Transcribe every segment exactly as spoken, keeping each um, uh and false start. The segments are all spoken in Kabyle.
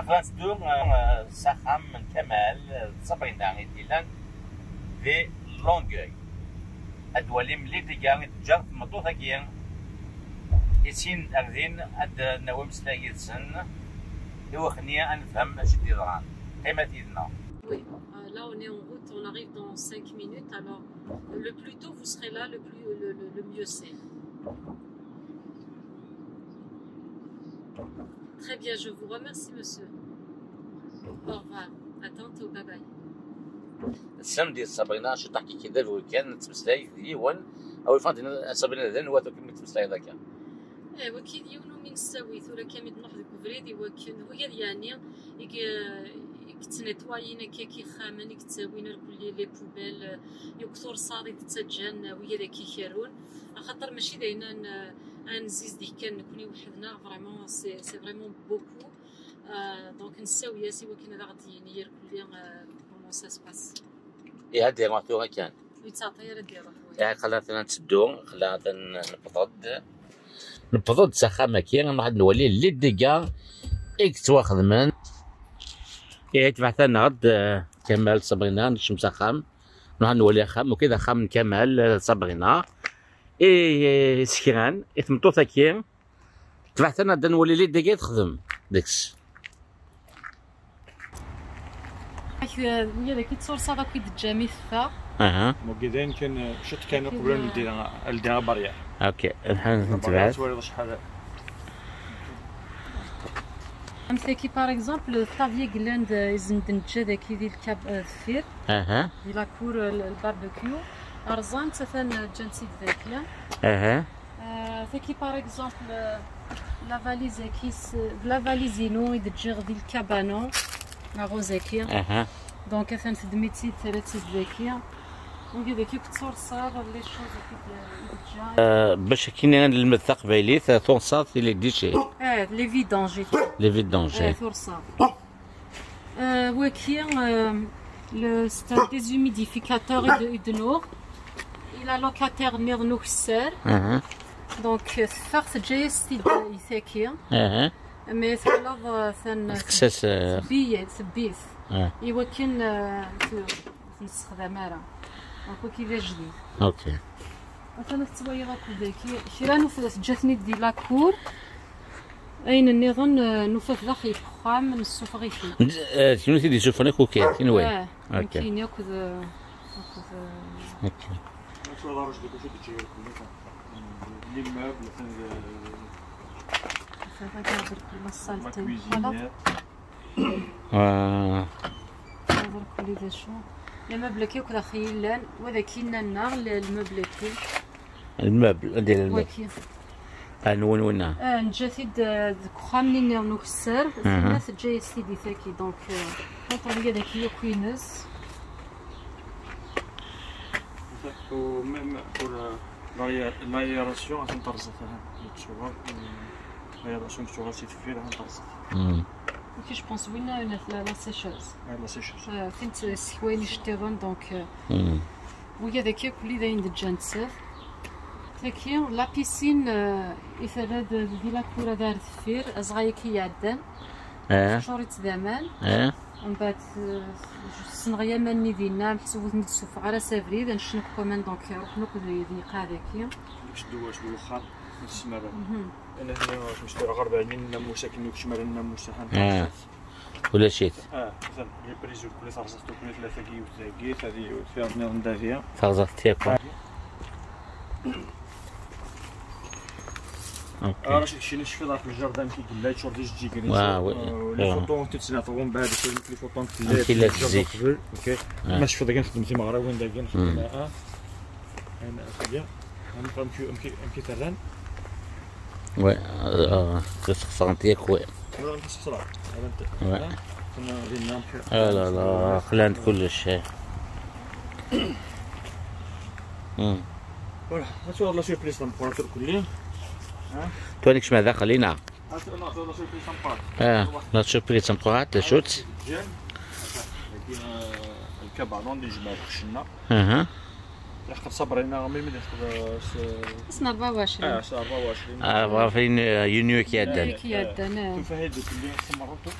Bɣiɣ ad teddu, eh, s axxam n Kamal, eh, d Sabrina i d-yellan di Longueuil. Ad d-walim les dégâts i d-teǧǧa tmeṭṭut-agi. I sin ar din ad d-nawi ameslay yid-sen, i wakken ad nefhem acu i d-yeḍran. Qqimet yid-neɣ. Oui, euh, là on est en route, on arrive dans cinq minutes, alors le plus tôt vous serez là, le plus, le, le- le mieux c'est. Très bien, je vous remercie, monsieur. Au revoir. À tantôt, bye bye. Tessnem di Sabrina, ciṭṭaḥ kiki d abrid kan, nettmeslay d yiwen. A wi fant din, Sabrina d anwa tura mi tettmeslayeḍ akka? Eh, waki d yiwen umi nessawi, tura kan mi d-nruḥ deg ubrid, i wakken, wigad yeɛni, i ye-, i yettnetwayin akka ixxamen, i yettawin irkelli, les poubelles, i ukturṣaḍ i d-ttaǧǧan, wigad akka ikerrun. Axaṭer mačči d ayen ad n-, ad nezzizdeg kan nekni weḥd-neɣ, vraiment, c'est, c'est vraiment beaucoup. Euh, donc, nessawi-as i wakken ad aɣ-d-yini irkelli, euh, comment ça se passe. Ihi ad d-iruḥ tura kan. Ur yettɛeṭṭi ara ad d-iruḥ, oui. Ihi xla atan netteddu, xla atan newweḍ-d. Newweḍ-d s axxam-agi, nruḥ ad nwali les dégâts i yettwaxedmen. Ihi tebɛet-aneɣ-d, eh, Kamal Sabrina, nekcem s axxam. Nruḥ ad nwali axxam, ok, d axxam n Kamal, eh, Sabrina. I, i sekran, i tmeṭṭut-agi, tebɛet-aneɣ-d ad nwali les dégâts i texdem deg-s. Ak-, yal akk i d tursaḍ akk i d-teǧǧam i teffeɣ. Aha. Wagi d ayen kan, eh, ciṭ kan uqbel ad ldi, ad ldi abaryaɛ. Ok, nḥan abaryaɛ netbeɛ. Twaliḍ acḥal. Am tagi, par exemple, ṭṭabya yellan d, izen d-neǧǧa daki di lkab, eh, deffir. Aha. Di la cour, eh, le, le barbecue. Rẓan-tt, atan, eh, ǧǧan-tt-id daki. Aha. Euh, tagi, par exemple, euh, la valise-agi, s-, la valise-inu i d-ǧǧiɣ di lkabanu, la rose-agi. Aha. Donc, atan teddem-itt-id, terra-tt-id daki. Wigi daki akk d tursaḍ, les choses akk i d-, i d-ǧǧa. Euh, bac akken ad nelmed taqbaylit, euh, tursaḍ, les déchets. Eh, les vidanges et tout. Les vidanges, eh, eh. Tursaḍ. Euh, waki, euh, le, c'est un déshumidificateur i d-, i d-nuɣ. Il a locataire niḍen ukessar. Aha. Donc, euh, teffeɣ teǧǧa-yas-t-id i tagi. Aha. Mais twalaḍ, euh, ten-, tekkes-as, euh, tebbi-, tebbi-t. Ah. I wakken, euh, t-, ur t-nessexdam ara. Donc, waki d ajdid. Ok. Atan ad tettwaliḍ akk daki. Kra nufa teǧǧa-ten-id di la cour. Ayen nniḍen, eh, nufa-t daxel n uxxam, nessufeɣ-it-id. D-, eh, d kenwi i d-yessufɣen akk, ok, kenwi. Eh, ok. Nekkini akked, eh, akked, eh, ok. L'immeuble, atan d, atan d, regarde la salle, la cuisine. Voilà. Ah. Ẓer kuli d acu. Lmebl-agi akk daxel i yellan, wa d akinna-nneɣ, l-, lmebl-agi. Lmebl, anda yella lmebl? Waki. Ah, nwen winna? Ah, neǧǧa-t-id, ah, deg uxxam-nni nniḍen ukessar, mhm, tinna teǧǧa-yas-t-id i tagi, donc, euh, contrôle-agi akk ines. Même pour, euh, l'aé-, l'aération, atan terẓa-t, aha, yettsuɣal, euh, l'aération yettsuɣal si deffir, atan terẓa-t. Hmm. Ok, je pense, winna, la, la sécheuse. Ah, la sécheuse. Euh, tin t-, ssekwayen iceṭṭiḍen, donc, euh, hmm. Wigad-agi akk d ayen d-ǧǧan sdat. Tagi, la piscine, euh, i terra d, di la cour ad ar deffir, aẓɣal-agi iɛeddan. Eh. Teččur-itt d aman. Eh. Mbeɛd, euh, ssneɣ yaman-nni dinna, meḥsub ur ten-id-ssufeɣ ara s abrid, ad necnu deg waman, donc, ruḥen akk d, d iqaɛd-agi. Deg tdewwast n wexxam, n tesmara. Mhm. Ana hna, mecṭuḥ ɣer beɛnin, namus akken ur keččem ara namus, ahan. Eh. Ulac-it. Ah, atan, les prises, kul tarẓaɣt, kul tlata, yiwet dagi, tagi, yiwet, fiɣ nniḍen dagi. Tarẓaɣt yakk. Ok. Ah, Racid, keččini tecfiḍ ɣef le jardin ki yella, yeččur d ijeǧǧigen. Wa, wi. Euh, les photos, tu te souviens, bon, bah, les photos, tu te souviens, ok. Ah. Ma tecfiḍ dagi nxeddem timeɣriwin dagi, nxeddem, hmm, ah. Ayen, amek, amek, amek i t-rran? Ouais, euh, tesxeṣrent yakk, ouais. Wala amek tesxeṣra? Ouais. Ah là là, xlan kullec. Hmm. Voilà, ad twaliḍ la surprise tameqqrant irkelli. Tura nekcem ar daxel, ina? Ah, la surprise tameqqrant. Ah, la surprise tameqqrant, d acu-tt? Dagi, euh, lkabanon, di jmaɛ lxecna. Aha. Yeḥqed Sabrina, mi, mi d-yeḥqed, s-, ass n rebɛa u ɛecrin. Ah, s rebɛa u ɛecrin. Ah, rebɛa u ɛecrin, euh, yunyu i iɛeddan. Yunyu i iɛeddan, ah. Tufa-yi-d belli tmerrut akk.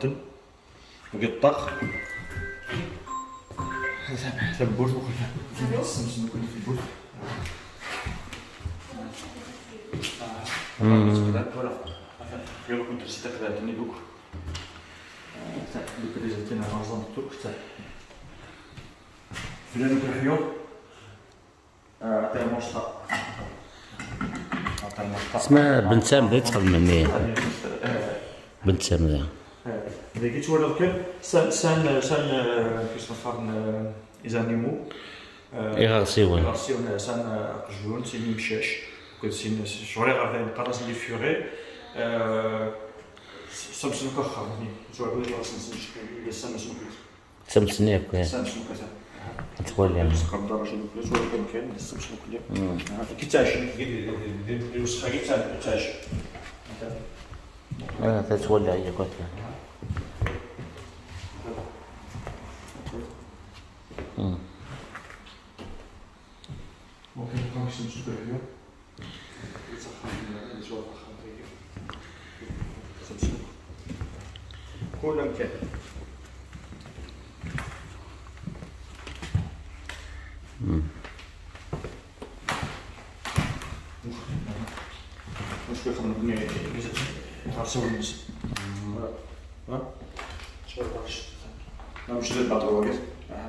ṭṭaxen-ten. Deg ṭṭax. Tawwurt, muqel. Semsen mkul tawwurt. Voilà. Xir kent rsi taqdalt-nni duk. Duk ad izertin ar rẓan tuk. Flan uk leḥyuḍ. Aṭermuṣ-a. Aṭermuṣ-a. Tesma Bent Samda i txedmem, ih. Bent Samda. Dagi twalaḍ kan, san, san, san, eh, qu'est-ce qu'on parle, eh, les animaux. Eh, iɣersiwen. Iɣersiwen, eh, san, eh, aqjun, sin imcac, akked sin, ccɣel iɣerdayen, qqaren-asen les furets. Eh, s-, semsen akk axxam-nni. Ttwabrid ɣer-sen, semsen akk. Semsen akk, eh. Semsen akk, ata. Ad twaliḍ. Sqedder acu d fell-as, wala kan kan, semsen akk. Mm. Aha, ki ttɛicen, ki d, d, d, d, d lwesxa, ki ttɛicen. Ah, ad twaliḍ yakk akka. Mm. Wakin kan semsen akk. Kul amkan. Mmm. Mux kif nbni ɣer sawal-nnes. Voilà. Ha? Cwal ɣer ccet. Ma mci d lbaṭel wagi. Aha.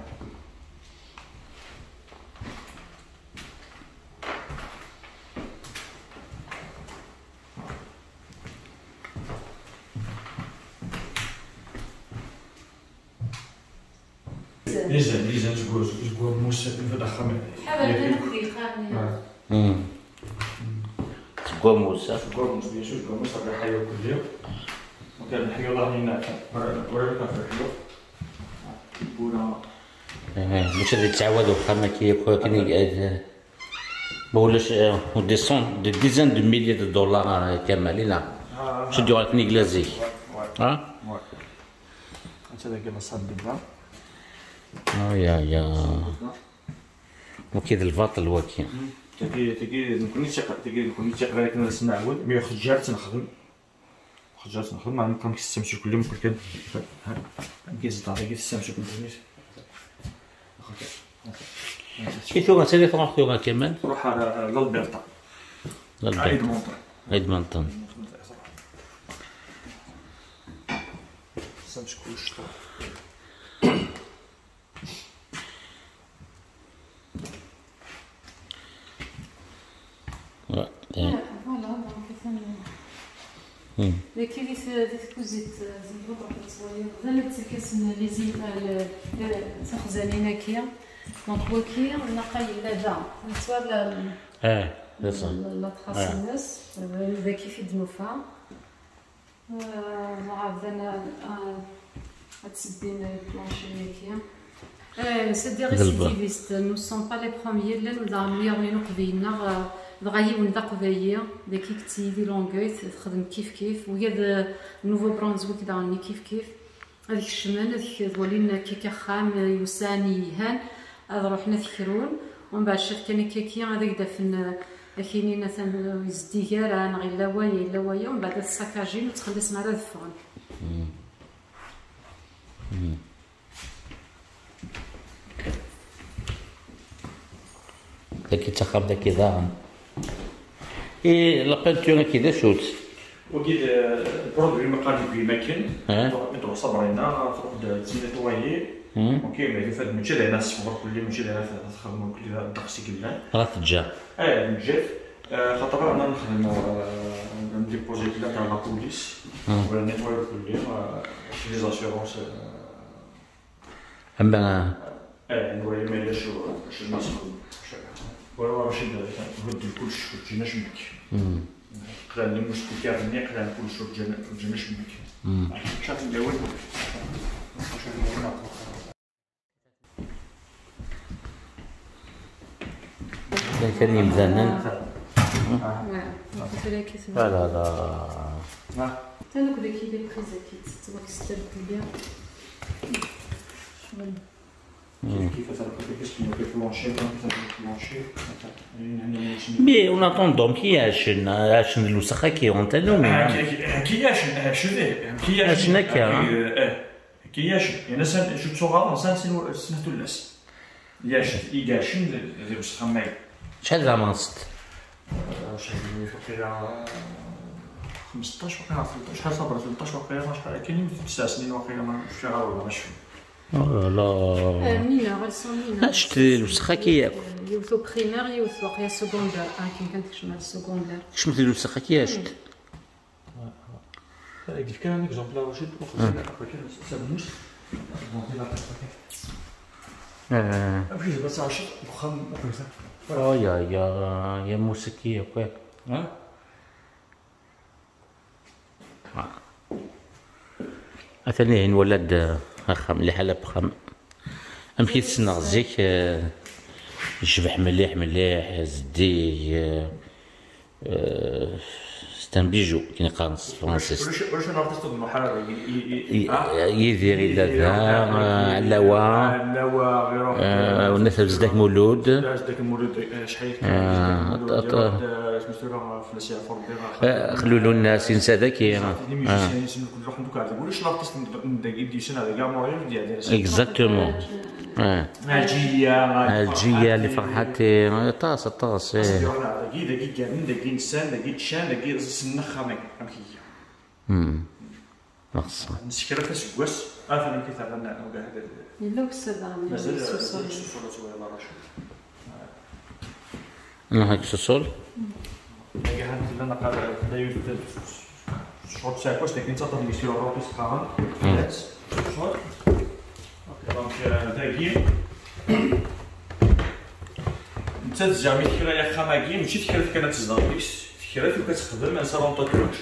Izan, izan seg wa-, seg wammus, d axxam. Ḥader kan akked yeqqaren. Ah. Mm. Seg wammus, ah. Seg wammus, bien sûr, seg wammus, rriḥa yakk lliɣ. Donc, Lḥyuḍ-a-nni, ur, ur, ur, ur, ur. Eh, maca ad yettɛawad uxxam-agi akk akken i, eh, ma ulac, eh, des cent, des dizaines de milliers de dollars, eh, Kamal, ila. Ah, maca d-yuɣal akken i yella zik. Ouais, ouais. Ah? Ouais. Anta dagi la salle de bain. Ay, ay, ay. Waki d lbaṭel, waki. Hmm. Tagi, tagi, nekkni d tiq-, tagi, nekkni d tiqrayt, ad as-nɛawed, mi xeǧǧer ad tt-nexdem. Xeǧǧer ad tt-nexdem, ma nqam kis tsamsukli, mkul kan. Ha, ha. Amki zedɣ tagi tsamsukli. I tuɣa, sani truḥ tuɣa Kamal? Truḥ ar, ar l'Alberta. L'Alberta. Edmonton. Edmonton. Tsamsukli. Ouais, ouais. Voilà, voilà, donc, atan, Hmm. Dagi di t-, di tkuzit, eh, zemreḍ ad twaliḍ, d amettak-asen les im-, eh, le-, le-, tixzanin-agi. Donc, waki, naqal yella da. Nettwala, Eh, d ass-a. La, la trace-ines, eh, dagi i d-nufa. Euh, nɣa bdan, euh, ad tsebbin plancher-agi. Euh, c'est des récidivistes, nous sommes pas les premiers, llan wid ɣer wiyaḍ-nni uqbayli-nneɣ, euh, dɣa yiwen d aqbayli, dagi yettili di Longueuil, texdem kif kif, wiyaḍ, euh, Nouveau-Brunswick daɣen-nni kif kif, ad kecmen, ad k-, ad walin akka axxam, euh, yusan, yelhan, ad ruḥen ad t-krun, umbeɛd ciṭ kan akkaki ad ak-d-afen, eh, akinin atan ur yezdig ara, neɣ yella waya, yella waya, umbeɛd ad t-sakajin, ur ttxelliṣen ara ad ffɣen. Mm. Mm. Dagi d taxxamt dagi daɣen. I la peinture-agi d acu-tt? Wagi d, d produit ma qqaren deg yimakken. Eh? Mi tṛuḥ Sabrina, tṛuḥ-d ad tt-nettoyer. Hmm. Ok, mais yufa-d mačči d ayen ad tesfeḍ kulli, mačči d ayen ad txedmeḍ kulli, d ddeqs i yellan. Ɣa teǧǧa. Eh, neǧǧa-t, eh, xaṭer aɣ nexdem, eh, ndéposer plainte à la police, Hmm. wala nettoyer kulli, eh, chez les assurances, eh, Ama, eh, nwali ma yella acu, acu ma nexdem. Wala Racid, hudden kullec, ur ǧǧin acemmek. Hmm. Qlan lmus n ukaɣ-nni, qlan kullec, ur ǧǧan, ur ǧǧan acemmek. Hmm. Ččan-ten-id. Llan kan yemdanen. Ah. Ouais. Donc, c'est là que c'est La, la, la. Ah. T'as le côté qui est pris, qui est, tu vois, qui s'est le plus bien. Hmm. كيف، كيف تنقل، كيف تنقل بلونشي، كيف تنقل بلونشي. Mais en attendant, amek i ɛacen, ɛacen di lewsex-agi, anta lumi? Ah, amek i, amek i ɛacen, ɛacen di, amek i ɛacen. Ɛacen akka, amek i, ah. Eh, amek i ɛacen. Yerna san, je ttuɣaḍen, san sin, snat tullas. Yacen, i ɛacen di, di lewsex am wayi. Acḥal d amanṣet? Eh, acḥal n, waqila, eh, xmesṭac, waqila, tleṭṭac, acḥal ṣabra, tleṭṭac, waqila, acḥal akka, tesɛa snin, waqila, ma cfiɣ ara, wala ma cfiɣ. Oh là là. Euh, mineures, elles sont mineures. Acḥal d lewsex-agi yakk? Yiwet au primaire, yiwet waqila secondaire. Ah, akken kan tekcem ar secondaire. Kecmet di lewsex-agi, acḥal. Deg kan un exemple, Racid, uxeddim, akken, s abennus. Bon, di la tête, akken. Eh. Amek i tebɣa Racid, deg uxxam, akken. Oh, ya, ya, ya musiki, akk. Ha? Ah. Atan ihi nwala-d, eh, axxam, liḥala n uxxam. Amek i t-ssneɣ zik, eh, yecbeḥ mliḥ, mliḥ, zeddig, eh, eh, c'est un bijou, akken i qqaren s tefransist. Ulac, ulac, ulac un artiste ur d-nruḥ ara, i, i, i, I, ah? Yidir yella da, Yidir, eh, Ɛlawa, Ɛlawa, iruḥ, eh, eh, Nna Zeddak Mulud. Zeddak Mulud, eh, acḥal yekka, eh, Zeddak Mulud, at-, at-, iruḥ-d, eh, isem-is tura, fell-as yeɛfu Rebbi, eh, Xlulu Nnas, yensa daki. Exact, les musiciens, ah, yesɛa kullec, ulac l'artiste n, n dagi i d-yusan ar dagi, Amur, i d-yeɛdin. Exactement. Eh. Ɛelǧiya, Ɛelǧiya, Ferḥati, aṭas, aṭas, eh. Dagi, dagi gganen, dagi nsan, dagi ččan, dagi ssnen axxam-agi, amek iga. Hmm. Neɣṣa. Nessekra-t aseggas, atan amek i t-rran, uga hada. Yella ukessar daɣen, mazal, mazal ukessar ad twaliḍ ara acu. Nruḥ deg usuṣul. Dagi ha tella naqal tella yiwet, ccɣel n tɛekkazt, akken ttaṭṭaf deg-s Luṛup i s-qqaren. Mm. Tella ccɣel. Ok, donc, euh, dagi, nettat zeɛma tekra axxam-agi, mačči tekra-t kan ad tezdeɣ deg-s, tekra-t ukan ad texdem un salon de tatouage.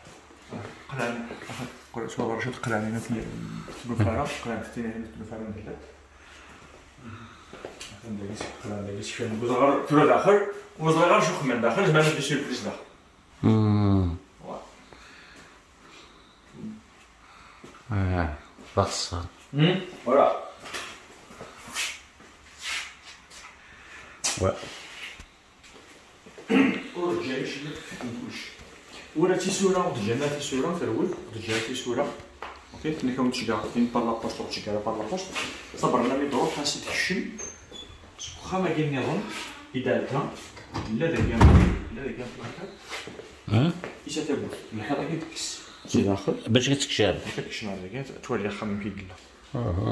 Qlan, qlan, tura rjut qlan, ina tnufara, qlan, tina ina tnufara n dlat. Atan dagi, qlan dagi, sekfan, wezɣar, tura daxel, wezɣar, acu xemmen daxel, zman ad d-surprise daxel. Hmm. Voilà. Ah, d axeṣṣar. Hmm, voilà. Ouais. Ur ǧǧan acemma deg kullec. Ula d tisura, ur d-ǧǧan ara tisura, terwel, ur d-ǧǧan ara tisura. Ok, tenna-k ur d-tceggeɛ, tin par la poste, ur d-tceggeɛ ara par la poste. Ṣaber, nami d-ruḥ, as-d-tekcem. Seg uxxam-agi nniḍen, i d-ɛedda, yella dagi, yella dagi placard. Hein? Isa tawwurt, lḥiḍ-agi tekkes. Si daxel. Bac ad tekcem. Bac ad tekcem ar dagi, twali axxam amek i yella. Aha.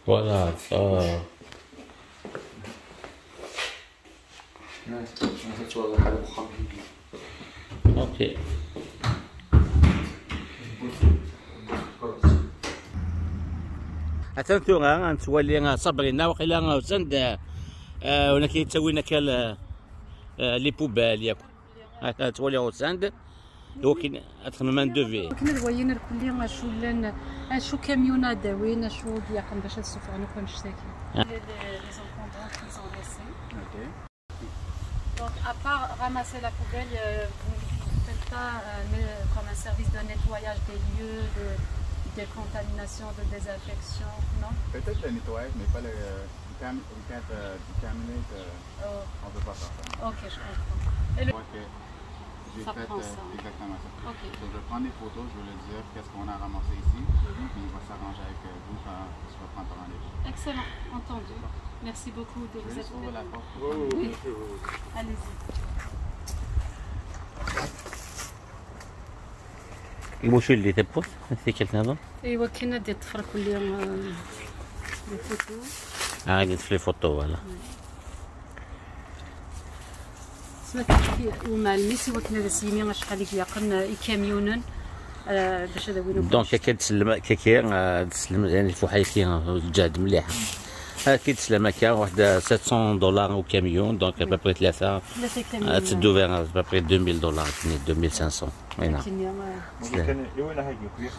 Voilà, ça. Ok. Atan tura ad nettwali Sabrina, waqila usan-d, eh, win akka yettawin akka l-, eh, les poubelles yakk. Atan ad nettwali usan-d, iwakken ad xedmem un devis. Akken ad wayin irkelli acu llan, acu kamyun ad d-awin, acu i d-yaqen bac ad ssufɣen akk annect-agi. Ah. Les, les, les encombrants qu'ils ont laissés. Ok. Donc, à part ramasser la poubelle, euh, vous ne faites pas, euh, ne-, comme un service de nettoyage des lieux, de décontamination, de désinfection, non? Peut-être le nettoyage, mais pas le, we can't, we can't, uh, decontaminate, uh, Oh. On peut pas faire ça. Ok, je comprends. Et le... Ouais, que j'ai fait, euh, exactement ça. Ok. Donc, je vais prendre des photos, je vais leur dire qu'est-ce qu'on a ramassé ici, puis on va s'arranger avec, euh, vous quand on va prendre rendez-vous. Excellent, entendu. Merci beaucoup de vous être déplacé. Je vais juste ouvrir la porte. Oui, oui, oui. Allez-y. Iwacu yelli tawwurt, tikkelt nniḍen? Iwakken ad d-iṭṭef rkulli, euh, les photos. Ah, ad d-iṭṭef les photos, voilà. Sma tekki i umɛellem-is iwakken ad as-yini acḥal i yaqen, euh, ikamyunen, euh, bac ad awin. Donc, akka d-tsellem, akka, euh, d-tsellem, yani, lfuḥa-agi, euh, lǧehd mliḥ. Akka d-tsellem akka, waḥed, euh, sept cents dollars au camion, donc à peu près tlata. Tlata ikamyunen. Ad teddu vers à peu près deux mille dollars, deux mille cinq cents. Akken, euh,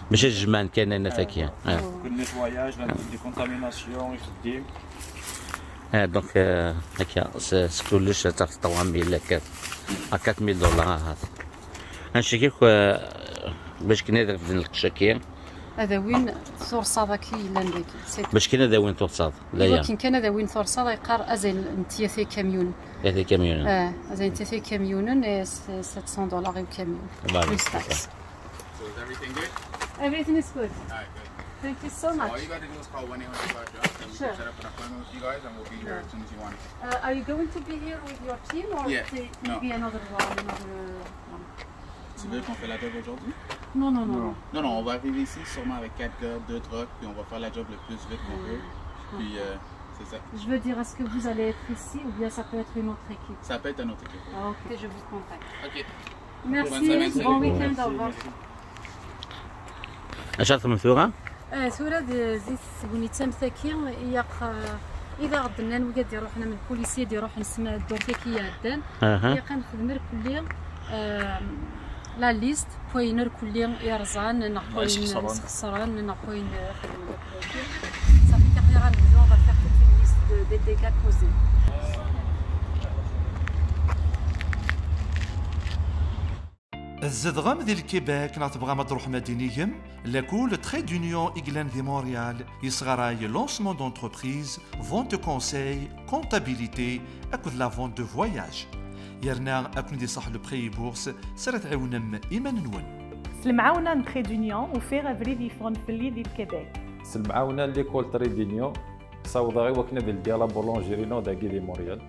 mačči d jman kan, anat-agi. Le nettoyage, la décontamination, ixeddim. Ah, donc, euh, akka, s, s kullec ad tafeḍ trois mille, à quatre mille dollars, ahat. Anect-agi, euh, bac kan ad refden lqecc-agi. Ad awin tursaḍ-agi yellan dagi. Bac kan ad awin tursaḍ. Iwakken kan ad awin tursaḍ, yeqqar azal n tyata ikamyunen. Tyata ikamyunen. Ah, azal n tyata ikamyunen, eh, s-, sept cents dollars i ukamyun. Voilà, plus taxe. So is everything good? Everything is good. All right, good. Thank you so much. So all you gotta do is call one eight hundred Black Jobs and we can set up an appointment with you guys and we'll be here as soon as you want us. Uh, are you going to be here with your team or maybe another one, another one? Tu veux qu'on fait la job aujourd'hui? Non, non, non, non. Non, non, on va arriver ici sûrement avec quatre gars, deux trucks, puis on va faire la job le plus vite qu'on peut. Puis, euh, c'est ça. Je veux dire, est-ce que vous allez être ici ou bien ça peut être une autre équipe? Ça peut être une autre équipe, oui. Ah, ok, je vous contacte. Ok. Merci, bonne semaine, salut. Bon week-end, au revoir. Acu ara txedmem tura? Ah, tura d-, di tesgunit am taki, ilaq, ah, i d aɣ-d-nnan wigad d-iruḥen am lpulisi d-iruḥen s ma ddurt-agi iɛeddan. Aha. Ilaq ad nexdem irkelli, ah, La liste n wayen irkelli yerẓan neɣ n wayen sxeṣren neɣ n wayen xedmen deg wagi. Safi, aql-aɣ ad nebdu, on va faire toute une liste de, des dégâts causés. Tzedɣem di Lkibek neɣ tebɣam ad truḥem ad d-inigem? Lakul Trait d'Union i yellan di Montréal yesɣaray lancement d'entreprise, vente de conseil, comptabilité akked la vente de voyage. Yerna ad ken-id-iṣaḥ le prêt et bourse s ara tɛiwnem iman-nwen. S lemɛawna n Trait d'Union, ufiɣ abrid yeffɣen fell-i di Lkibek. S lemɛawna n l'école Trait d'Union, ssawḍeɣ i wakken ad ldiɣ la boulangerie-inu dagi di Montréal.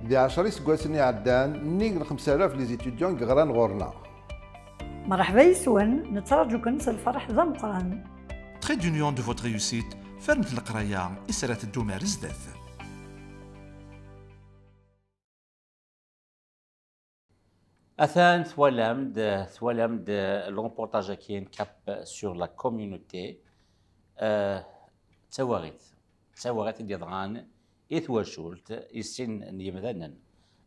Di ɛecra iseggasen iɛeddan, nnig n xemsa alaf les étudiants i yeɣran ɣur-neɣ. Merḥba yes-wen, nettraǧu-ken s lferḥ d ameqqran. Trait d'Union de votre réussite, fernet leqraya i s ara teddum ar zdat. Atan twalam-d, twalam-d le reportage-agi n Cap sur la communauté. Eh, d tawaɣit, d tawaɣit i d-yeḍran i twacult, i sin n yemdanen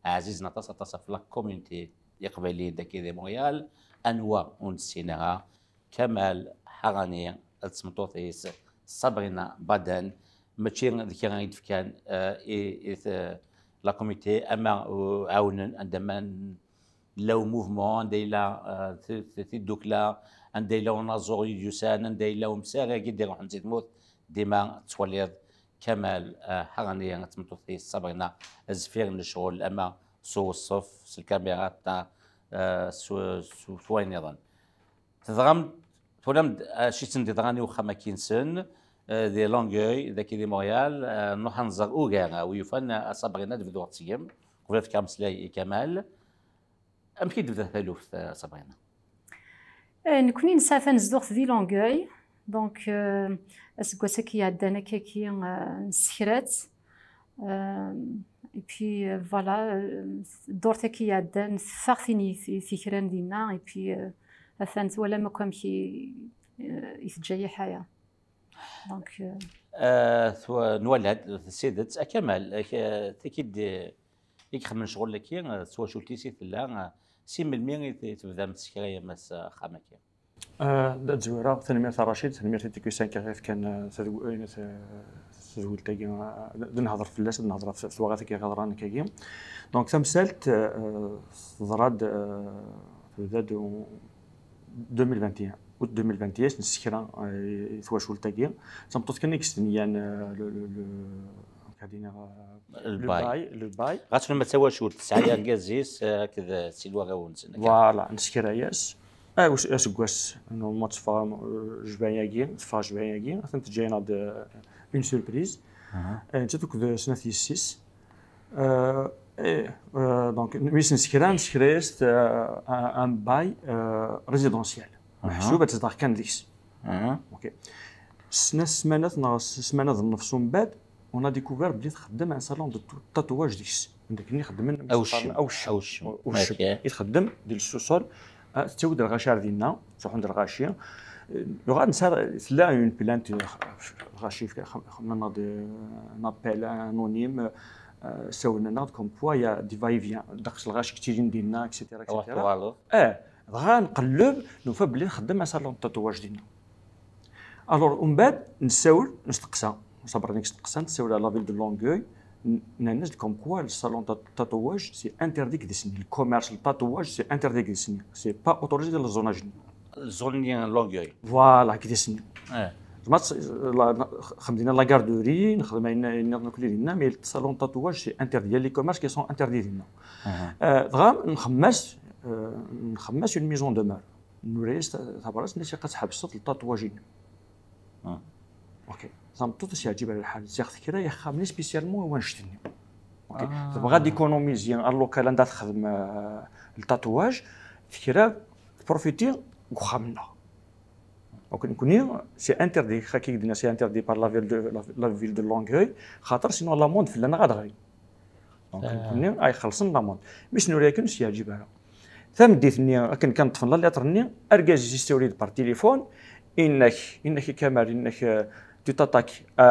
ɛzizen aṭas, aṭas ɣef la communauté iqbayliyen dagi di Montréal. Anwa ur nessin ara? Kamal Ḥarani d tmeṭṭut-is Sabrina Baden, mačči d kra i d-fkan, eh, i, i t-, la communauté, ama, uh, ɛawnen anda ma n-, yella umouvement, anda yella, eh, t-, t-, tiddukla, anda yella unaẓur i d-yusan, anda yella umsar-agi d-iruḥen si tmurt, dima tettwaliḍ Kamal, eh, Ḥarani d tmeṭṭut-is Sabrina, zfir n lecɣel, ama s uweṣṣef, s lkamira, ta, eh, s, s, s wayen nniḍen. Teẓram, twalam-d acu i ten-d-yeḍran i uxxam-agi-nsen, eh, di Longueuil, dagi di Montréal, eh, nruḥ ad nẓer ugar, eh, wi yufan, eh, a Sabrina, ad bduɣ seg-m, qbel ad fkeɣ ameslay i Kamal. Amek i d-tebda taluft, eh, Sabrina? Eh, nekkni nesɛa tanezduɣt di Longueuil, donc, eh, aseggas-agi iɛeddan akkagi, eh, nessekra-tt. Euh, et puis, euh, voilà, euh, ddurt-agi iɛeddan teffeɣ tin i t-, i t-ikran dinna, et puis, euh, atan twalam akk amek i, euh, i teǧǧa yiḥaya. Donc, euh, Eh, twa-, nwala-d, d tidet, a Kamal, ak-, eh, tagi d-, i ixemmen ccɣel-agi, eh, d twacult-is i tella, eh, si melmi i t-, i tebdam tessekrayem s-, axxam-agi? Eh, d, d Zwira, tanemmirt a Racid, tanemmirt i T Q cinq i ɣ-yefkan, eh, tadw-, eh, t-, tadwilt-agi, eh, d, d nehder fell-as, ad nehder ɣef twaɣit-agi i ɣ-yeḍran akkagi. Donc, tamsalt, eh, teḍra-d, eh, tebda-d u-, deux mille vingt et un, août deux mille vingt et un, nessekra, eh, i twacult-agi. D tameṭṭut kan i yestenyan, eh, le, le, le, amek ad iniɣ, eh, le bail. Le bail, le bail. Ɣas ma d tawacult, tesɛa argaz-is, eh, akked, eh, sin warraw-nsen, akka. Voilà, nessekra-yas. Ah, us-, aseggas, normalement, teffeɣ, eh, jbay-agi, teffeɣ jbay-agi, atan teǧǧa-yaneɣ-d, eh, une surprise. Aha. Eh, nettat akked snat yessi-s. Euh, eh, euh, donc, mi s-nessekra, nessekra-yas-d, euh, un, un bail, euh, résidentiel. Aha. Meḥsub ad tezdeɣ kan deg-s. Aha. Ok. Snat ssmanat neɣ s-, ssmana d nnefs umbeɛd, on a découvert belli txeddem un salon de tou-, tatouage deg-s. Anda akken i xeddmen awcem. Awcem. Awcem. Ok. I txeddem di le sous-sol, ah, tettawi-d lɣaci ar dinna, ttruḥun-d lɣaci. Eh, dɣa nesɛa, tella une plainte, lɣaci, xemmemeɣ-d, eh, un appel anonyme, eh, sawlen-aneɣ-d comme quoi il y a des va-et-vient, ddeqs lɣaci i yettilin dinna, et cetera, et cetera. Eh, dɣa nqelleb, nufa belli txeddem un salon de tatouage dinna. Alors, umbeɛd, nessawel, nesteqsa. Sabrina i yesteqsan, tessawel à la ville de Longueuil, n-, nnan-as-d comme quoi le salon de tatouage, c'est interdit deg-sen. Le commerce, le tatouage, c'est interdit deg-sen. C'est pas autorisé dans le zonage. Zone n Longueuil. Voilà, deg-sen. Eh. Zma ts-, la, la, xedmen la garderie, nexdem ayen, ayen nniḍen akk dinna, mais le salon de tatouage, c'est interdit. Il y a les commerces qui sont interdits dinna. Eh, dɣa, nxemmas, eh, nxemmas une mise en demeure. Nura-yas ta-, tabrat, nna-as ilaq ad tḥebseḍ le tatouage-inem. Ah. Ok. Tameṭṭut as-yeɛǧib ara lḥal, ziɣ tekra ixxamen-is spécialement i wannect-nni. Ok. Ah. Tebɣa ad économiser, ar local anda texdem, euh, le tatouage, tekra tprofiti deg uxxam-nneɣ. Donc, nekkni, c'est interdit, xaki dinna, c'est interdit par la ville de, la, la ville de Longueuil, xaṭer sinon l'amende fell-aneɣ ad ɣli. Donc, nekkni ay xellṣen l'amende. Mi s-nura akken, ur s-yeɛǧib ara. Tameddit-nni, akken kan ṭṭfen la lettre-nni, argaz-is yessawel-iyi-d par téléphone, inna-k, inna-k i Kamal, inna-k, euh, tu t'attaques, euh,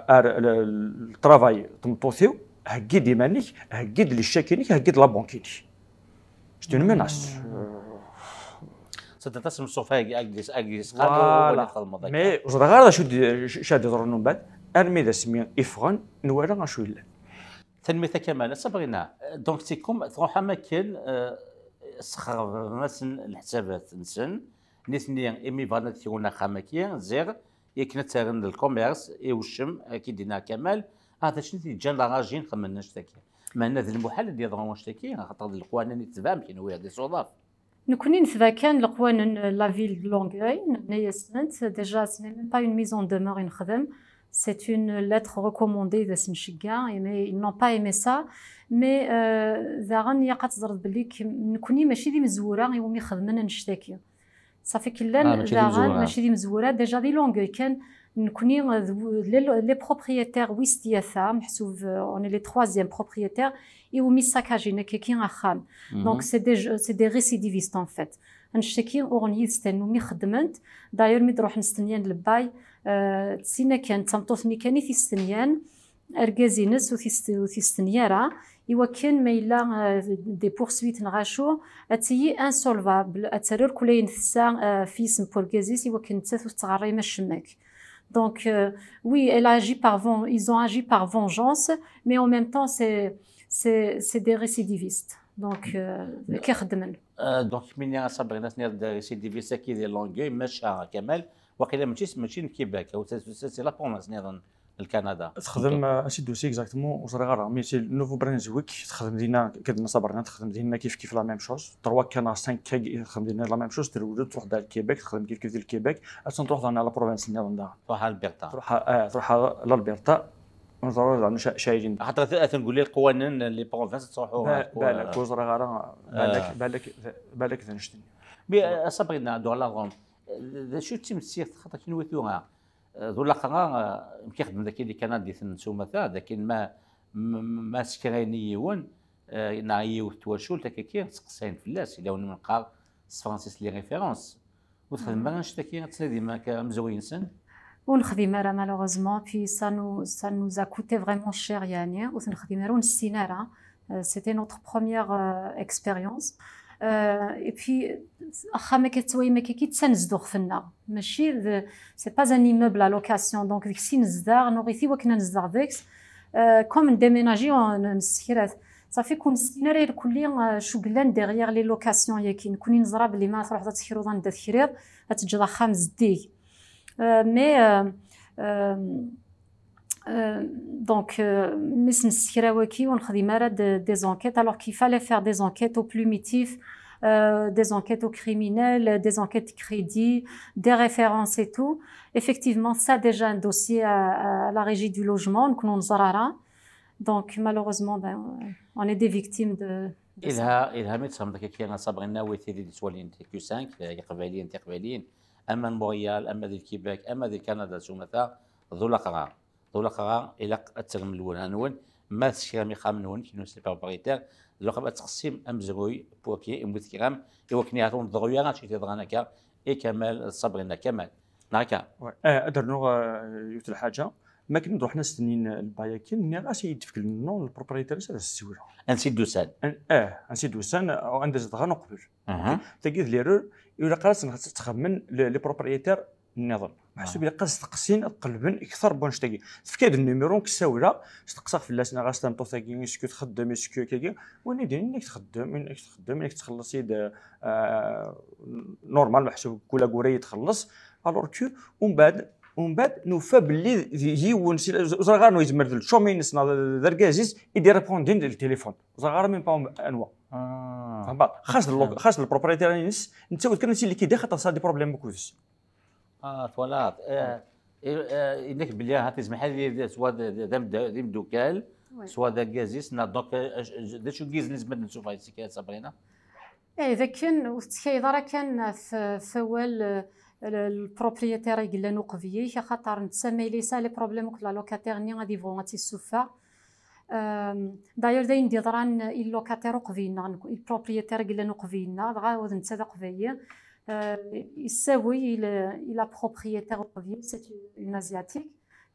ar le, le travail n tmeṭṭut-iw, heggi-d iman-ik, heggi-d les chèques-inek, heggi-d la banque-inek. C'est une menace. C'est aṭas n ṣṣufa ag-, ag-, ag-, ag-, Voilà. Txedmeḍ akka. Mais ur ẓriɣ ara d acu d-, acu ad d-iḍrun umbeɛd, armi d asmi i ffɣen, nwala acu yellan. Tanemmirt a Kamal. A Sabrina, donc c'est comme tṛuḥ am akken, euh, sxerben-asen leḥsabat-nsen, nitni imi bɣan ad krun axxam-agi, ziɣ yakken ad tt-rren d lkumirs, i uccem, akka i d-yenna Kamal, ah, d acu i t-yeǧǧan d arraji n xedmen annect-agi. Meɛna d lmuḥal ad d-yeḍru wannect-agi, axaṭer d leqwanen i tetbam kenwi, d isuḍaf. Nekkni netba kan leqwanen, euh, la ville de Longueuil, nenna-yasent, déjà, ce n'est même pas une mise en demeure i nexdem, c'est une lettre recommandée i d as-nceggeɛ, mais ils n'ont pas aimé ça, mais, euh, daɣen ilaq ad teẓreḍ belli k-, nekkni mačči d imezwura iwumi xedmen annect-agi. Ṣafi Ah, kellan mačči d daɣen imezwura. Mačči d imezwura, déjà di Longueuil kan, nekkni, euh, d w-, les, les propriétaires wis tlata, meḥsub, euh, on est les troisième propriétaires, iwumi ssakajin akkaki axxam. Mhm. Donc c'est des, c'est des récidivistes en fait. Annect-agi uɣen yid-s tannumi xeddment. D'ailleurs mi d-ruḥen stenyan lebay, euh, d tinna kan, d tameṭṭut-nni kan i t-istenyan, argaz-ines ur t-ist-, ur t-istenyi ara, iwakken ma yella, euh, des poursuites neɣ acu, ad tili insolvable, ad terr irkul ayen tessa, euh, f yisem n urgaz-is, iwakken nettat ur tettɣerrim acemma. Donc, euh, oui, elle a agi par ven-, ils ont agi par vengeance, mais en même temps, c'est, c'est, c'est des récidivistes. Donc, euh, akka i xeddmen. Euh, donc, mini a Sabrina, tenniḍ-d récidiviste-agi di Longueuil, maca Kamal, waqila mačči, mačči n Québec, ou c'est, c'est, c'est la province niḍen, le Canada. Txedem, euh, ainsi de suite, exactement, ur ẓriɣ ara, mais c'est le Nouveau-Brunswick, txedem dinna, ked n Sabrina, txedem dinna kif kif la même chose, trois cas neɣ cinq cas, txedem dinna la même chose, trewled, tṛuḥ-d ar Québec, txedem kif kif di Québec, ad tṛuḥ daɣen la province niḍen daɣen. Tṛuḥ Alberta. Tṛuḥ, euh, tṛuḥ l'Alberta, ur ẓriɣ daɣen acu, acu ay din. Xaṭer atan gulli leqwanen, les provinces, ttṛuḥu Ba-, balak, ur ẓriɣ ara, balak, Ah. Balak, balak d annect-nni. Mais, euh, a Sabrina, d la Rome, euh, d acu d timsirt, xaṭer kenwi tura, euh, d ulaqra, euh, amek i xedmen daki di Kanada, di ten-, s umata, d akken ma, ma, ma skrayen i yiwen, euh, neɣ yiwet twacult, akkaki, seqsayen fell-as, yella win meqqar s tefransist les références. Ur txedmem ara annect-agi, ad tnadim akka amezruy-nsen? Ur nexdim ara, malheureusement, puis ça nous, ça nous a coûté vraiment cher, yeɛni, ur t-nexdim ara, ur nessin ara. Euh, c'était notre première, euh, expérience. Euh, et puis, axxam akka tettwayem akka, d tanezduɣt-nneɣ. Mačči d, c'est pas un immeuble à location, donc deg-s i nezdeɣ, nuɣ-it i wakken ad nezdeɣ deg-s. Euh, comme déménager, on, on, nessekra-t. Ṣafi, ur nessin ara irkelli, euh, acu yellan derrière les locations-yagi. Nekkni neẓra belli ma tṛuḥeḍ ad tekruḍ anda tekriḍ, ad teǧǧeḍ axxam zeddig. Euh, mais, euh, euh, euh, donc, euh, mi s-nessekra waki, ur nexdim ara de, des enquêtes, alors qu'il fallait faire des enquêtes au plumitif, euh, des enquêtes au criminel, des enquêtes de crédit, des références et tout. Effectivement, ça déjà un dossier à, à la régie du logement, nekkni ur neẓri ara. Donc, malheureusement, ben, euh, on est des victimes de, de ça. Ilha, ilha mi tessexdemeḍ akka kra, a Sabrina, wi tili d-yettwalin Q cinq, eh, Iqbayliyen, Tiqbayliyin, ama n Montréal, ama di Québec, ama di Canada, s umata, d ulaqra. D ulaqra, ilaq ad terrem lwelha-nwen, ma tsekram ixxamen-nwen, kenwi s les propriétaires, d ulaqra ad tqessim amezruy, waki, imi tekram, i wakken ihi ur neḍru ara acu i t-yeḍran akka i Kamal d Sabrina. Kamal, neɣ akka? Ouais. Eh, ad rnuɣ, eh, yiwet lḥaǧa. Mi akken d-ruḥen ad stenyin lbay-akin, nniɣ-as i yi-d-tefk le nom n le propriétaire-is ad as-ssiwleɣ. Ansi d-usan? An-, eh, ansi d-usan, eh, anda zedɣen uqbel. Aha. Tagi d l'erreur, ilaq ara ad ttxemmen les, les propriétaires nniḍen. Meḥsub ilaq ad steqsin, ad qelben kter n wannect-agi. Tefka-d nnumiru, nekk ssawleɣ, steqsaɣ fell-as, nniɣ-as tameṭṭut-agi, est-ce que txeddem, est-ce que kagi? Win i d-yennan, nekk txeddem, nekk txeddem, nekk tettxelliṣ-id, euh, normal, meḥsub kul aggur i yi-txelleṣ. Alors que, umbeɛd, umbeɛd nufa belli d yiwen, si, ẓriɣ ara yezmer d lcumi-ines neɣ d, d argaz-is i d-irrepondin di ltilifun. Ẓriɣ ara même pas anwa. Ah. Fehmeḍ? Xas d lo-, xas d le propriétaire-ines, netta wid kan ad tt-likidi, xaṭer tesɛa des problèmes akked-s. Ah, twalaḍ. Eh, eh, eh, yenna-k belli ha tizmeḥ ad yili swa d, d, d amda-, d imdukal, Ouais. swa d argaz-is, neɣ donc, eh, d acu n yizem nezmer ad nsuffeɣ seg-k, Sabrina? Eh, d akken ur tettkayed ara kan f, f awal, eh, le, le propriétaire i yellan uqbel-ik, axaṭer netta ma yella yesɛa les problèmes akked la locataire-nni ad yebɣu ad tt-yessuffeɣ. Euh, d'ailleurs, d ayen d-yeḍran i locataire uqbel-nneɣ, i propriétaire i yellan uqbel-nneɣ, dɣa d netta d aqbayli. Euh, yessawi i le, i la propriétaire uqbel, c'est une asiatique.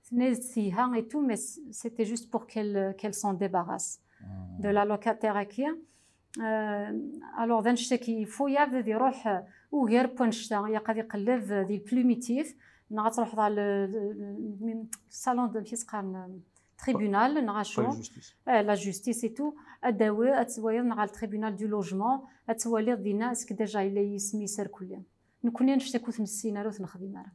Tenna-yas telha et tout, mais c'était juste pour qu'elle, qu'elle s'en débarrasse de la locataire-agi. Euh, alors, d annect-agi, il faut yabd ad iruḥ ugar n wannect-a, ilaq ad iqelleb di le primitif, neɣ ad truḥeḍ ɣer le, le, le, le salon de, amek i s-qqaren, tribunal, neɣ acu. La justice. Eh, la justice et tout, ad d-tawiḍ, ad twaliḍ neɣ ɣer le tribunal du logement, ad twaliḍ dinna est-ce que déjà yella yisem-is irkelli. Nekkni annect-agi ur t-nessin ara, ur t-nexdim ara.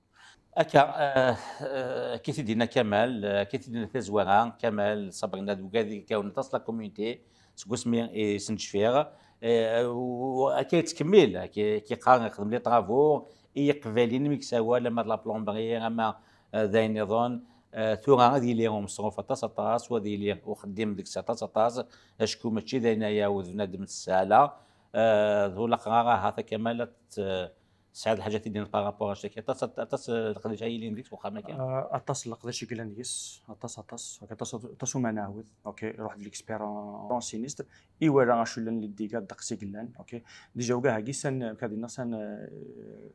Akka, eh, eh, akka i t-id-yenna Kamal, eh, akka i t-id-yenna tazwara, Kamal Sabrina d wigad i yekkawen aṭas la communauté, seg wasmi i sen-d-cfiɣ, eh, u-, u-, akka yettkemmil, akka, akka yeqqar nxeddem les travaux, i yiqbayliyen mi yessawal ama d la plomberie, ama, eh, d ayen nniḍen, eh, tura ad yili umesruf aṭas, aṭas, u ad yili uxeddim deg-s aṭas, aṭas, acku mačči d ayen ara yɛawed bnadem s ssahala, eh, d ulaqrar ahat a Kamal ad t-, Tesɛiḍ lḥaǧat i d-tiniḍ par rapport à ctaki? Aṭas, aṭas, eh, leqdic ay yilin deg-s uxxam akka? Ah, aṭas n leqdic i yellan deg-s, aṭas, aṭas. Ok, aṭas, aṭas uman ɛawed. Ok, iruḥ-d l'expert en, en sinistre, iwala acu llan les dégâts ddeqs i yellan. Ok, déjà wigad-agi san, amek ad iniɣ, san, eh,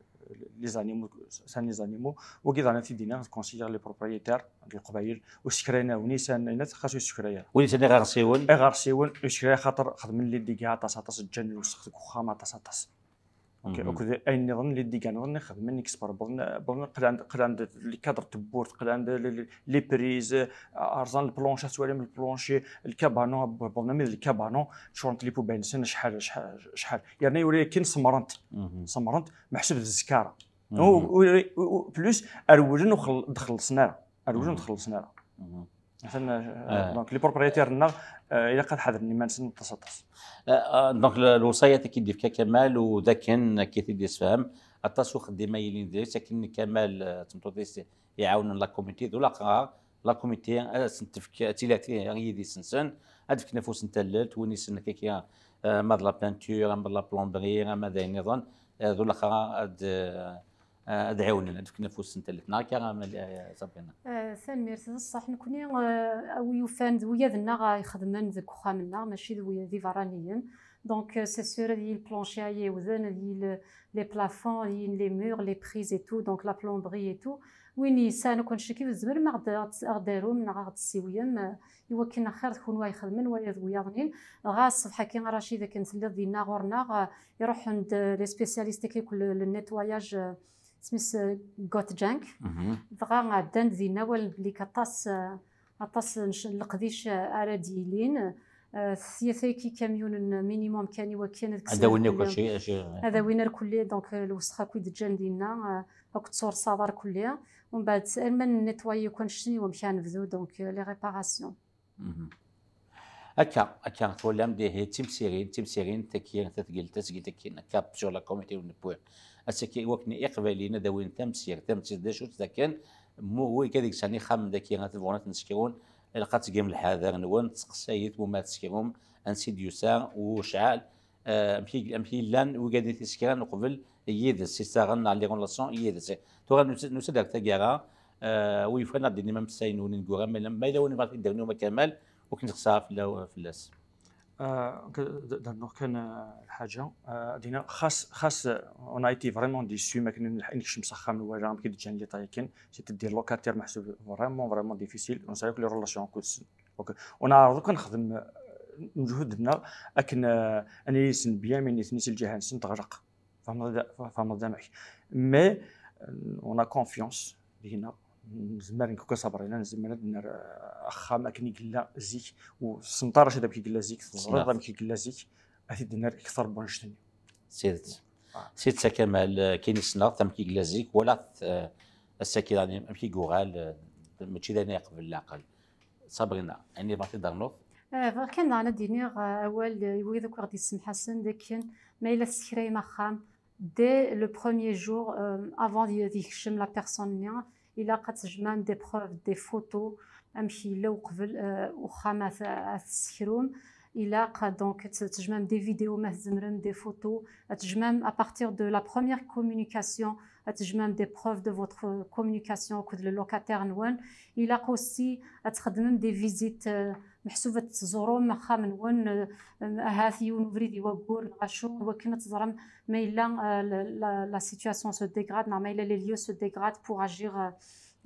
les animaux, san les animaux. Wagi daɣen ad t-id-iniɣ, conseiller les propriétaires, deg Leqbayel, ur ssekrayen ara, win i san, yenna-t xas ur ssekray ara. Win i san iɣersiwen? Iɣersiwen, ur ssekray ara, xaṭer xedmen les dégâts aṭas, aṭas, ǧǧan lewsex deg uxxam aṭas, aṭas. Ok, mhm. Akked ayen nniḍen, les dégâts nniḍen i xedmen, i yesberbḍen, wwḍen, qlan-d, qlan-d les cadres n tewwurt, qlan-d les, les, les prises, rẓan le plancher, ad twalim le plancher, le cabanon, wwḍen armi d le cabanon, ččurent les poubelles-nsen, acḥal, acḥal, acḥal. Yerna yura akken semmrent. Mhm. Semmrent, meḥsub d zzkara. Mhm. U, u, u, u, plus, rewlen ur xell-, d-xellṣen ara. Rewlen ur d-xellṣen ara. Mhm. Atan, eh, donc, les propriétaires-nneɣ, eh, ilaq ad ḥadren iman-nsen aṭas, aṭas. Eh, eh, donc, le-, lewṣayat i k-id-yefka Kamal, u d akken akka i t-id-yessefhem, aṭas uxeddim ay yilin deg-s, akken Kamal, eh, d tmeṭṭut-is iɛawnen la communauté, d ulaqrar, la communauté, ad asen-tefk, ad tili yid-sen, ad d-fken afus n tallelt, win yessnen akka, eh, ma d la peinture, ama d la plomberie, ama d ayen nniḍen, eh, d ulaqrar ad, eh, eh, ad ɛiwnen, ad fken afus n tallelt. Neɣ akka, a Mal-, eh, Sabrina? Eh, tanemmirt, d ṣṣeḥ. Nekkni, eh, a wi yufan d wigad-nneɣ, eh, ixedmen deg uxxam-nneɣ, mačči d wi-, d iberraniyen. Donc, eh, c'est sûr, ad yili le plancher ay iɛiwden, ad yili le, les plafonds, ad yili les murs, les prises et tout, donc la plomberie et tout. Win yesɛan akk annect-agi, tzemrem a ɣ-d-, a ɣ-d-, a ɣ-d-tarum neɣ a ɣ-d-tessiwlem, eh, i wakken axir d kunwi ay ixedmen, wala d wiyaḍ-nin. Dɣa ṣṣbeḥ-agi, a Racid, akken telliḍ dinna ɣur-neɣ, eh, iruḥen-d, eh, les spécialistes-agi akk le, le nettoyage, eh, isem-is, eh, Gotjang. Mhm. Dɣa ɛeddan-d dinna, walan belli aṭas, eh, aṭas n c-, n leqdic, eh, ara d-yilin. Eh, tyat-agi kamyunen minimum kan i wakken ad kksen ad awin akk irkelli. Aci, aci. Ad awin irkelli, donc, eh, lewsex akk i d-ǧǧan dinna, eh, akked tursaḍ irkelli. Umbeɛd, alma n-nettoyer akk annect-nni, wamek ara nebdu, donc, eh, les réparations. Mhm. Akka, akka, twalam dihi d timsirin, d timsirin, taki, tatgilt, tasgilt, akin, akka, sur la communauté ur newwi. Ass-agi, i wakken iqbayliyen ad awin tamsirt, tamsirt d acu-tt dakken, mu-, wigad i yesɛan ixxamen daki, ad bɣun ad ten-ssekrun, ilaq ad tgem lḥader-nwen, tseqsayit, mu ma tsekrum, ansi d-yusa, ucɛal, eh, amek i, amek i llan wigad i t-isekran uqbel yid-s, i s-aɣen neɣ les relations yid-s. Tura nusa-, nusa-d ar taggara, eh, wi yufan ad d-inim ameslay-nwen ineggura, ma yella, ma yella win ibɣa ad t-id-ternu a Kamal, ur k-nexṣer fell-, fell-as. Ah, d-, d-rnuɣ kan, ah, lḥaǧa. Ah, ad iniɣ, xas, xas, ah, on a été vraiment déçus, ma akken nekcem s axxam, nwala amek i d-ǧǧan les tayakin, c'était des locataires meḥsub vraiment, vraiment difficile, on savait que les relations akked-sen. Donc, on a ɛerḍ akk ad nexdem, ah, lmeǧhud-nneɣ akken, ah, ad nili nessen bien, mais nitni si lǧiha-nsen teɣleq. Tfehmeḍ da-, tfehmeḍ da amek. Mais, euh, on a confiance deg-neɣ. Nezmer nekk akked Sabrina, nezmer ad nerr, euh, axxam akken i yella zik. U tessneḍ ara acu d amek i yella zik, teẓriḍ amek i yella zik. Ad t-id-nerr kter n wannect-nni. S tidet. Ah. S tidet a Kamal, euh, akken i ssneɣ-t amek i yella zik, walaɣ-t, euh, ass-agi daɣen amek i yuɣal, euh, mačči d ayen iqeblen leɛqel. Sabrina, ayen i bɣiḍ ad d-ternuḍ? Eh, bɣiɣ kan daɣen ad d-iniɣ, eh, awal, eh, i wid akk i ɣ-d-yessemḥasen d akken ma yella tessekrayem axxam, dès le premier jour, euh, avant d-, d-yekcem la personne-nni, ilaq ad tejmɛem des preuves, des photos, amek yella uqbel, euh, uxxam ad, ad t-tessekrum. Ilaq, donc, ad tejmɛem des vidéos, ma tzemrem, des photos, ad tejmɛem à partir de la première communication, ad tejmɛem des preuves de votre communication akked le locataire-nwen. Ilaq aussi ad txedmem des visites, euh, meḥsub ad tẓurum axxam-nwen, euh, ahat yiwen ubrid i waggur neɣ acu, i wakken ad teẓrem ma yella, euh, la, la, la situation se dégrade, neɣ ma yella les lieux se dégradent pour agir, euh,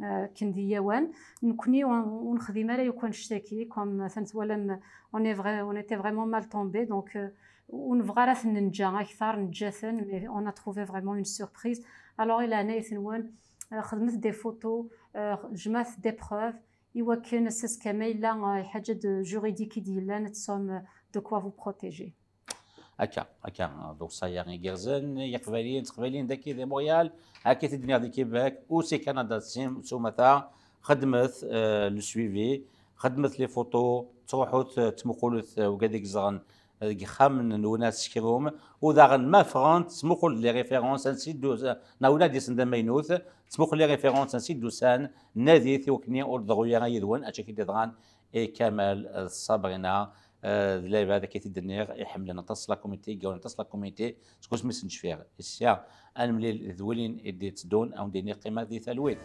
euh, akken d iyawan. Nekkni ur, ur nexdim ara yakk annect-agi, comme atan twalam, on est vrai-, on était vraiment mal tombé, donc, euh, ur nebɣi ara ad ten-neǧǧa akteṛ, neǧǧa-ten, mais on a trouvé vraiment une surprise. Alors, i leɛnaya-nwen, euh, xedmet des photos, euh, jemɛet des preuves, i wakken ass-a ma yella, euh, lḥaǧa d juridique i d-yellan, ad tesɛum, euh, de quoi vous protéger. Akka, akka, d uṣayya igerrzen, Iqbayliyen d Teqbayliyin daki di Montréal, akka i t-id-nniɣ di Québec, aussi Canada, s umata, xedmet, euh, le suivi, xedmet les photos, ttruḥut, euh, ttmuqulet, euh, wigad i yeẓran, euh, deg yixxamen-nwen ad sekrum, u daɣen ma ffɣent, ttmuqulet les références, ansi d-, neɣ win ad d-yasen d amaynut, ttmuqul les références, ansi d-usan, nadit i wakken ur d-teḍru ara yid-wen, acu akka i d-yeḍran i Kamal d Sabrina, euh, d lɛibad akka i t-id-nniɣ, iḥemmlen aṭas la communauté, ggawen aṭas la communauté, seg wasmi sen-cfiɣ. Issa, ad nemlil d wilin i d-itteddun, ad wen-d-iniɣ qqimet di talwit.